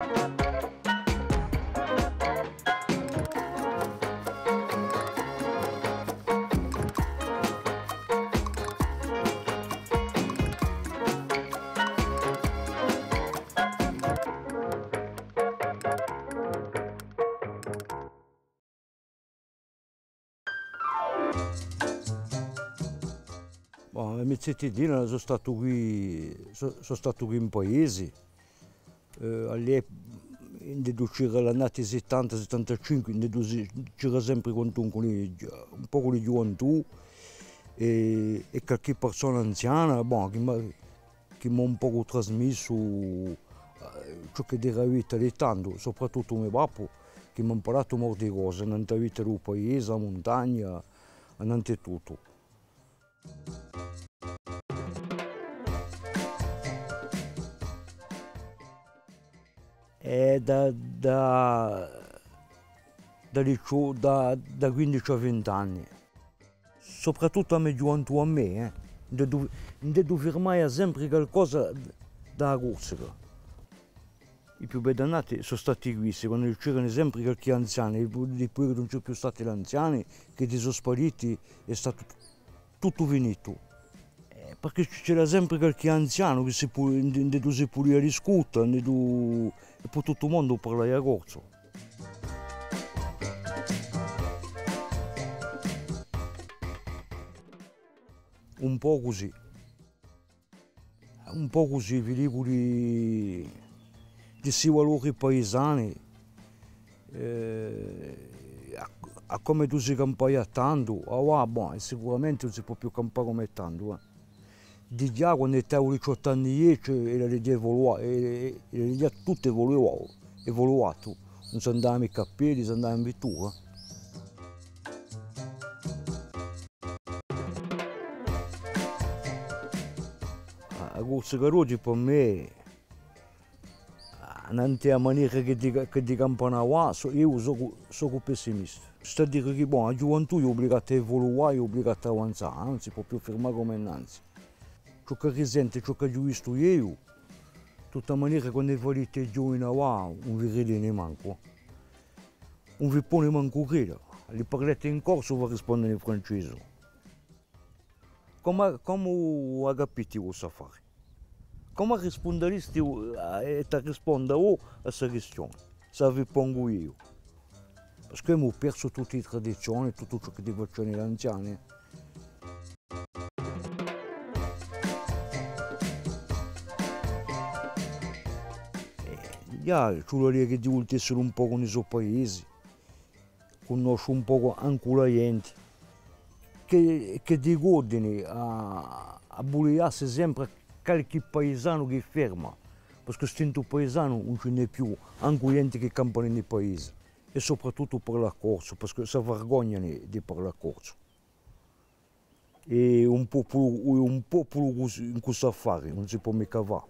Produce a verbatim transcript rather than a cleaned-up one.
Bon, a me zitellina, sò statu quì, sò, sò statu quì in paesi. Eh, à l'ep-, ind'eddu c'era l'annati settanta, settantacinque, ind'eddu si, c'era sempri quantunque un pocu di ghjuventù è, è qualchì parsona anziana, bon, chì m'hà, chì m'hà un pocu trasmissu, eh, ciò ch'era a vita di tandu, soprattuttu me babbu, chì m'hà amparatu molti cosi, nant'à a vita di u paese, a muntagna, nant'à tuttu. È da, da, da liceu, da, da quindici à vint'anni. Soprattuttu a me ghjuventù à mè, eh. Ùn devu, ùn devu firmà sempri calcosa da Corsica. I più beddi annati sò stati questi, quandu c'erani sempri qualchì anziani, è po-, dipoi chì ùn ci hè più stati l'anziani, chì si sò spariti, hè statu tuttu finitu. Eh, perchè ci, c'era sempri qualchì anzianu chì si pu-, indè, indè si pudia discute, indè, è po tuttu u mondu parlaia corsu. Un pocu sì. Un pocu sì, vi dicu di, di sti valori paisani, eh, à, à cum'eddu si campaia tandu, avà, bon, è sicuramenti ùn si pò più campà cum'è tandu, eh. Dighjà, quandu eiu aviu diciottu anni, era dighjà evolua-, e-, e-, era dighjà tuttu evolua-, evoluatu, ùn s'andava micca à pedi, s'andava in vittura. A, a Corsica d'oghji per mè, nantu à a manera chì di, chì di campà avà, sò, eiu sò, sò pessimistu. Stà à dì chì, bon, a ghjuventù hè ubligata à evoluà, hè ubligata à avanzà, eh, ùn si pò più firmà cum'è nanzu. Ciò chì risentu, ciò ch'aghju vistu eiu, di tutta manera, quandu fà i ghjovani avà, ùn vi cridi mancu. Ùn vi poni mancu creda. Li parleti in corsu, v'arrispondini in francese. Cumu, cumu a capiti stu affari? Cumu rispunderisti, eh, è t'arrispondu eiu à sta quistione, s'è a vi pongu eiu? Perchè emu persu tutti i tradizioni, tuttu ciò chì ti faciani l'anziani. Eh, ghjà, ci vuleria chì ti vultessini un pocu in i so paesi, cunnosci un pocu ancu a ghjenti, chì, chì ti codini à, à buliassi sempri à qualchì paisanu chì ferma, perchè stintu paisanu ùn ci n'hè più, ancu ghjenti chì campani in i paesi, è soprattuttu parlà corsu, perchè s'avvargognani di parlà corsu. È un populu, un populu cus-, in stu affari, ùn si pò micca fà.